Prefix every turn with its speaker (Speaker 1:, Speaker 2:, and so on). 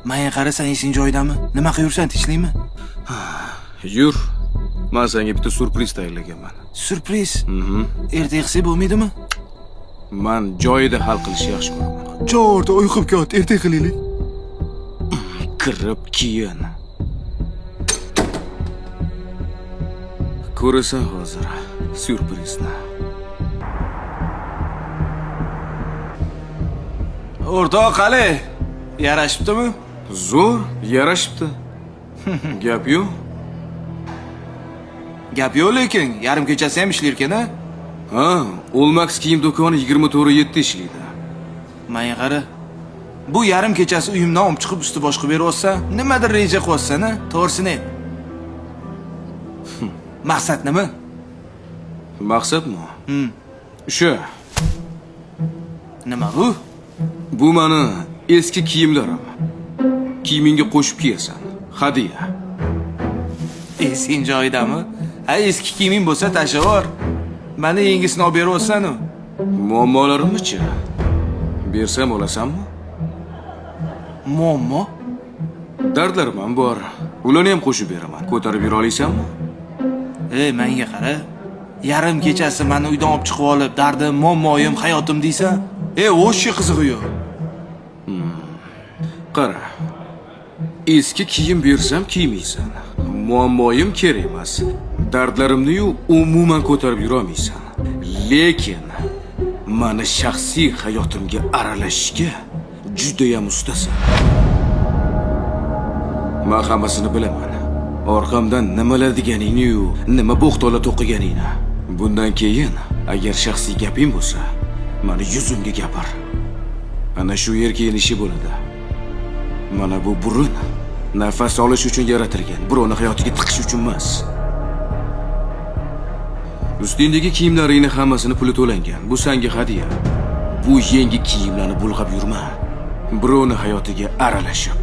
Speaker 1: Menga qarasan, esing joyidami? Nima qilib tinchlikmi?
Speaker 2: Yur. Men senga bitta syurpriz tayyorlaganman.
Speaker 1: Syurpriz. Erta qilsak bo'lmaydimi?
Speaker 2: Man joyida hal qilishni yaxshi ko'raman.
Speaker 1: Chorda uyqum kelyapti, erta qilaylik.
Speaker 2: Kirib kiyin. Ko'rasan hozir syurprizni.
Speaker 1: O'rtoq qalay? Yarashibdimi?
Speaker 2: Zo'r, yarashibdi. Gap yo'q.
Speaker 1: Gap yo'q lekin, yarim kechasi ham ishlar ekan-a?
Speaker 2: Ha, Olmax kiyim do'koni 24/7 ishlaydi.
Speaker 1: Menga qara. Bu yarim kechasi uyimdan olib chiqib usti bosh qilib beryapsan, nimadir reja qilyapsan-a? To'g'risini ayt. Maqsad nima?
Speaker 2: Maqsadmi? O'sha.
Speaker 1: Nima bu?
Speaker 2: Bu mani eski kiyimlarim. Kiyimingga qo'shib kiyasan. Hadya.
Speaker 1: Esing joyidami? Ha, eski kiyiming bo'lsa tashavor. Mana yangisini olib beryapsan-u.
Speaker 2: Muammolarimni-chi? Bersam olasanmi?
Speaker 1: Muammo?
Speaker 2: Dardlarim ham bor. Ularni ham qo'shib beraman. Ko'tarib yura olasanmi?
Speaker 1: Ey, menga qara. Yarim kechasi meni uydan olib chiqib olib, dardim, muammoyim, hayotim deysan. Ey, o'sha qizig'i yo'q.
Speaker 2: Qara. Eski kiyim bersam kiymaysan. Muammoyim kerak emas. Dardlarimni-yu umuman ko'tarib yura olmaysan. Lekin mani shaxsiy hayotimga aralashishga juda ham ustasan. Men hammasini bilaman. Orqamdan nimalar deganingni-yu, nima bo'xto'la to'qiganingni. Bundan keyin agar shaxsiy gaping bo'lsa, mani yuzimga gapir. Ana shu erkakning ishi bo'ladi. Mana bu burun nafas olish uchun yaratilgan, birovni hayotiga tiqish uchun emas. Ustingdagi kiyimlaringni hammasini puli to'langan. Bu senga hadya. Bu yangi kiyimlarni bulg'ab yurma. Birovni hayotiga aralashib.